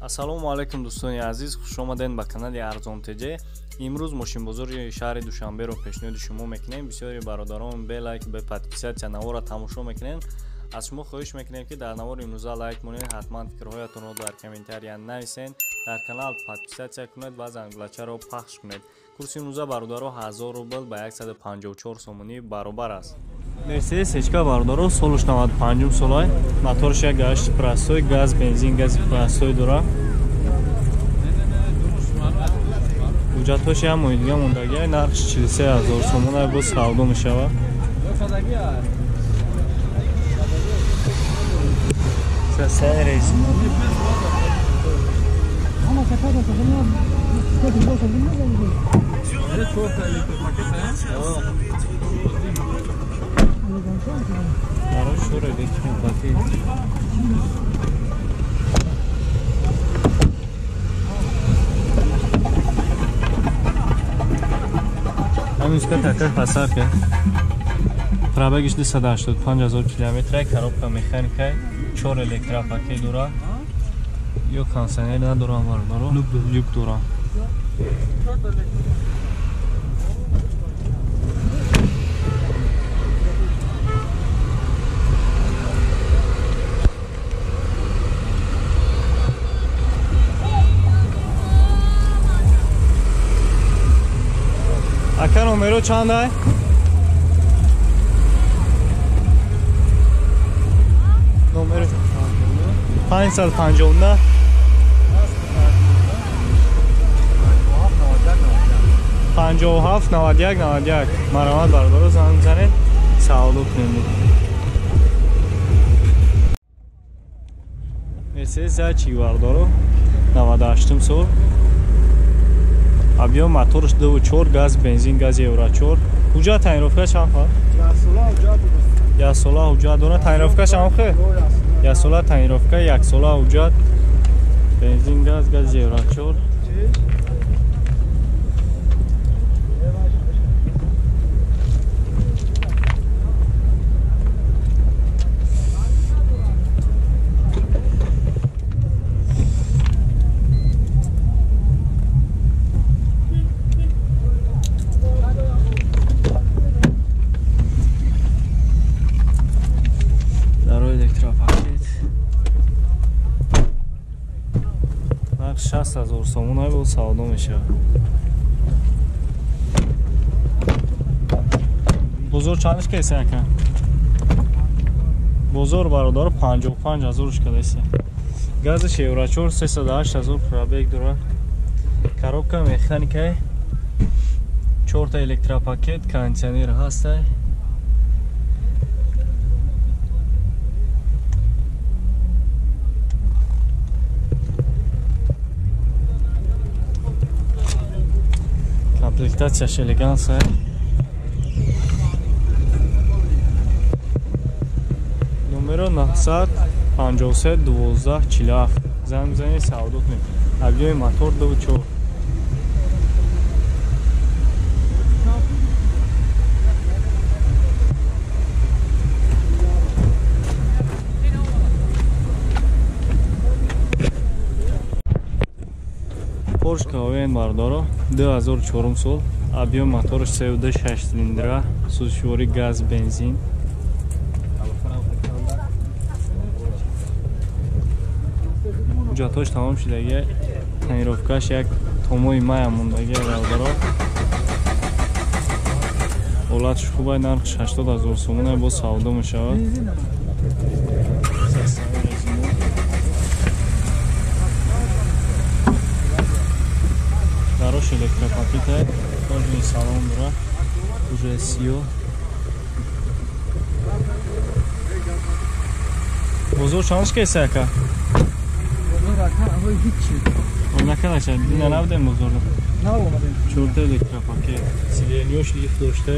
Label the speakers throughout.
Speaker 1: Ассалому алайкум дӯстони азиз, хуш омадед ба канали Арзон ТЖ. Имрӯз мошинбозори шаҳри Душанберо пешниҳоди шумо мекунем. Бисёри бародарон бе лайк, бе подписатсия наворро тамошо мекунем. Аз шумо хоҳиш мекунем, ки дар навори имрӯза лайк монед, ҳатман фикрҳоятонро дар комментария нависед, дар канал подписатсия кунед ва зангулачаро пахш кунед. Курси имрӯза бародаро 1000 рубл ба 154 сомонӣ баробар аст. Мерседес Эчка бародаро солш 95 солай, моторш як гашти простой, газ, бензин, гази простой дора. Ҳуҷҷатҳош як моҳи дига мондагиай, нархш 43 000 сомон, боз савдо мешавад. Ҳаминска такар пасарка. Пробегиш 285 000 километр, коробка механика, 4 электропакет дора. Ё кондиционер надорам бародаро, люк дорам. Ака номеро чанд ай? Номеро 559 57 91 91. Марамат бародаро, занг бизанед, савдо кунед. Мерседес чи бародаро 98 сол. Объем моторш 2.4, газ, бензин, газ Евро 4. Ҳуҷҷат тонировка чанд фа? Як сола ҳуҷҷат дора. Тонировка чанд хе? Як сола тонировка, як сола ҳуҷҷат. Бензин, газ, газ Евро 4. Нарх 60 000 сомон боз савдо мешавад. Бозор чандаш касе ака? Бозор бародаро 55 000 кадасе. Газаш Евро 4 308 000 пробег дорад. Коробка механика, 4 та электропакет, кондиционер ҳаст. Комплектацияш элегансая. Номеро 953 12 47. Занг бизанед, савдо кунед. Объеми мотор 2.4. Porsche Cayenne бародаро 2004 сол, объем моторш 3.2 6 цилиндра, сӯзишворӣ газ, бензин. Ҳуҷҷатҳош тамом шудагия, тонировкаш як томои мая мондагия бародаро. Ҳолатш хубай, нархш 80 000 сомон, боз савдо мешавад. Дарош электропакета, кожаный салон дора, уже сиё. Бозор чандаш кесе ака?
Speaker 2: Бозор ака ҳои ҳичи.
Speaker 1: Накадаша, дина набудем бозорда.
Speaker 2: Наомадем.
Speaker 1: Чорта электропакет, сиденьёш лифт дошта.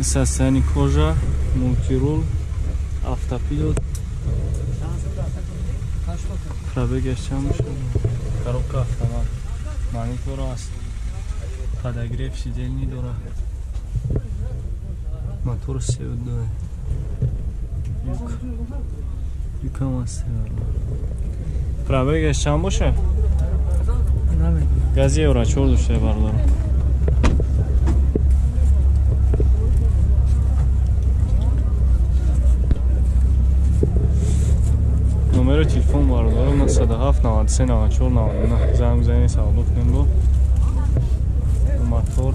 Speaker 1: Состояние кожа, мультирул, автопилот. Пробегаш чанд мешавад? Коробка автомат, монитор аст, подогрев сидений дорад, мотор 3.2, люк. Люкам аст. Пробегаш чанд боша?
Speaker 2: Намедонам.
Speaker 1: Гази евро 4 дошта бародаро. Номери телефон бародаро 907 93 94 99. Занг бизанед, савдо кунем бо мотор.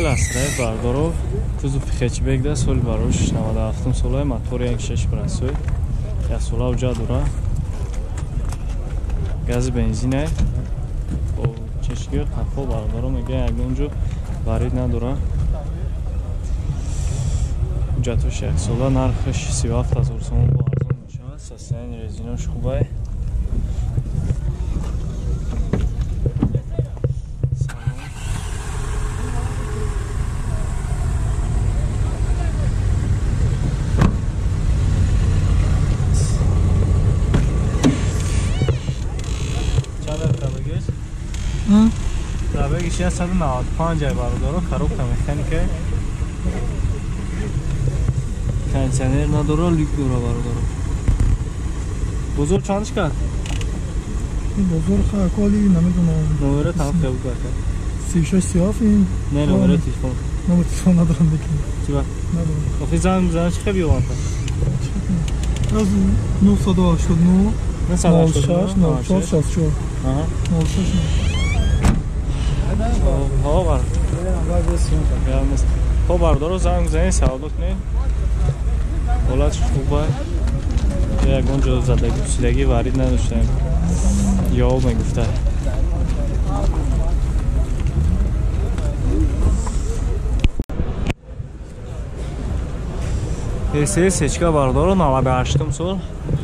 Speaker 1: Асраи бардоров кузови хэтчбек да соли барош 97 солаи мотори 1.6 брасой як сола уҷа дора, гази бензинай бо чешгиё қафо бародаро мегӯян ягон ҷо варид надора. Ҳуҷҷатош як сола, нархаш 37 000 сомон бо арзон мешавад. Состояние резинош хубай. Пробегиш 195 бародаро, коробка механика, кондиционер надора, люк дора бародаро. Бозор чандш кард?
Speaker 2: Ин бозор хаколи намедонам.
Speaker 1: Номера там хел кард.
Speaker 2: 36 37 ин.
Speaker 1: Не, номера телефон.
Speaker 2: Номер телефон надорам дикин.
Speaker 1: Чиба?
Speaker 2: Надорам.
Speaker 1: Охи занг бизан чӣ хел ёванта?
Speaker 2: Аз 989
Speaker 1: 986
Speaker 2: 94 64.
Speaker 1: Аҳа.
Speaker 2: 96.
Speaker 1: Ҳо бар. Хо бардоро занг бизанед, савдо кунед. Ҳолатш хуба. Ягон ҷо задагӣ пусидагӣ варид надоштаем. Ё мегуфта. Мерседес сечка бардоро 98 сол.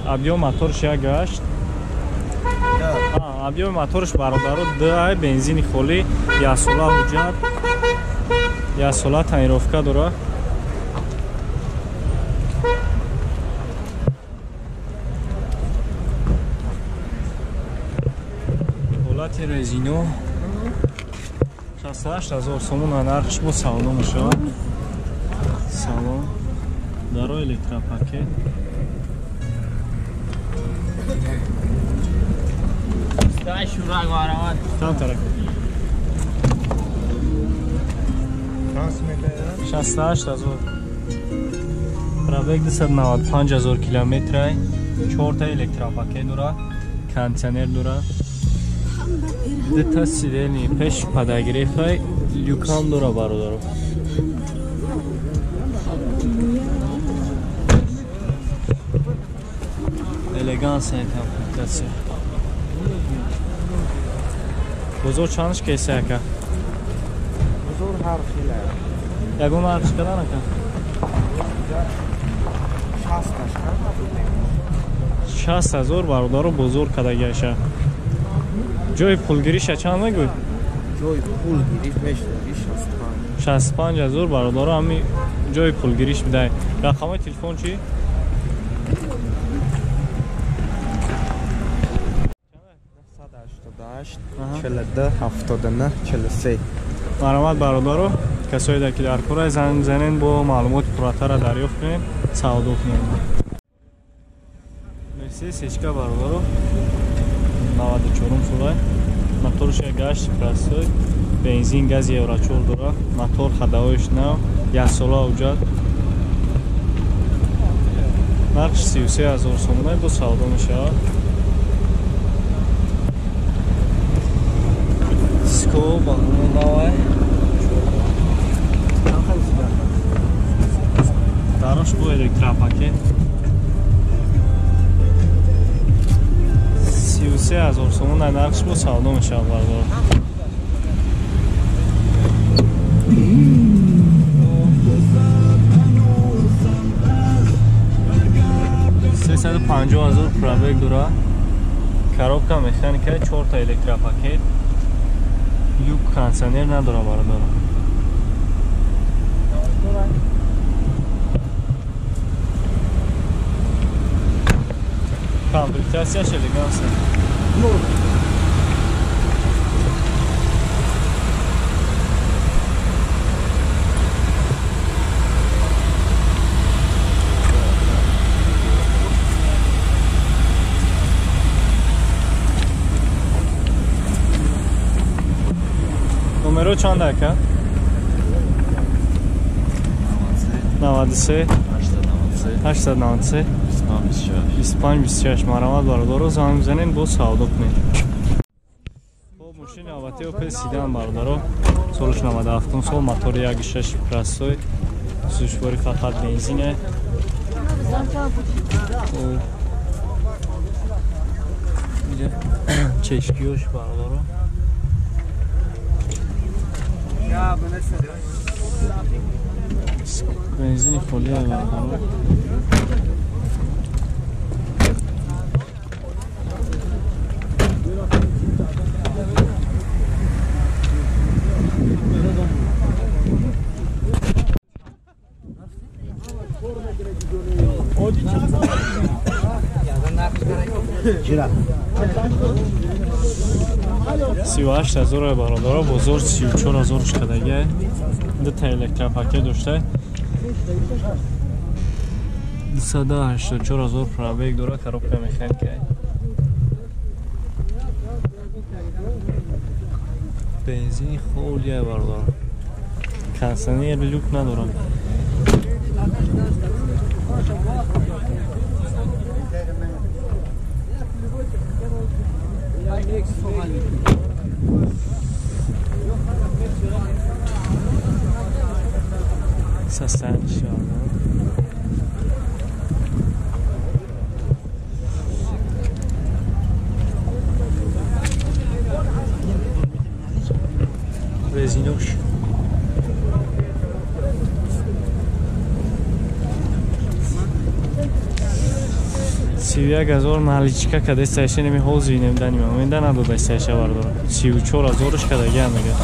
Speaker 1: Объём моторш як гашт. Объёми моторш бародаро 2 бензини холӣ, як сола ҳуҷҷат, як сола тонировка дора. Ҳолати резино 68 000 сомон нархш бо савдо мешавад. Салон даро электропакет. Там тарак. 68 000. Пробег 295 000 километрай. 4 та электропакет дора, кондиционер дора. Дута сидени пеш подогревай, люкам дора бародаро. Элегансная комплектация. Бозор чандш кеса ака?
Speaker 3: Бозор ҳар хел.
Speaker 1: Ягон нархш кадан ака? 60 000 бародаро бозор кадагаша. Ҷои пулгириша чанд мегӯй?
Speaker 3: Ҷои пулгириш мешавад 65.
Speaker 1: 65 000 бародаро ҳами ҷои пулгириш бидай. Рақамҳои телефон чӣ?
Speaker 3: 42 79 43.
Speaker 1: Марҳамат бародаро, касое ки дар кора занг бизанед бо маълумоти пурратарро дарёфт кунед, савдо кунед. Мерседес сечка бародаро 94 солай, моторш як гашт простой, бензин гази евро 4 дора, мотор ходовоиш нав, як сола ҳуҷҷат. Нархш 33 000 сомонай бо савдо мешавад. Диско балони навай. Дарош бо электропакет. 33 000 сомон нархш бо савдо мешавад бародаро. 350 000 пробег дора. Коробка механика, 4 та электропакет. Люк кондиционер надора бародаро. Комплектацияш элегансия. Номеро чанд ака? 93 893 25 26. Марамат бародаро, занг бизанед, бо савдо кунед. Хоб, мошини навбатио пес сидан бародаро, солш 97 сол, мотори 1.6 простой, сӯзишворӣ фақат бензине. Чешкиёш бародаро. Бензини холия бародаро. Сию ҳашт ҳазор бародаро, бозор 34 000 шудагия. Дута электропакет дошта, 284 000 пробег дора, коробка механика, бензини холия бародаро, кондиционер, люк надорам. Состояние. Резинуш. 31 000 наличка каде саша неми ҳозир нем дани момента надода саша бардора. 34 ҳазорш кадагия мега.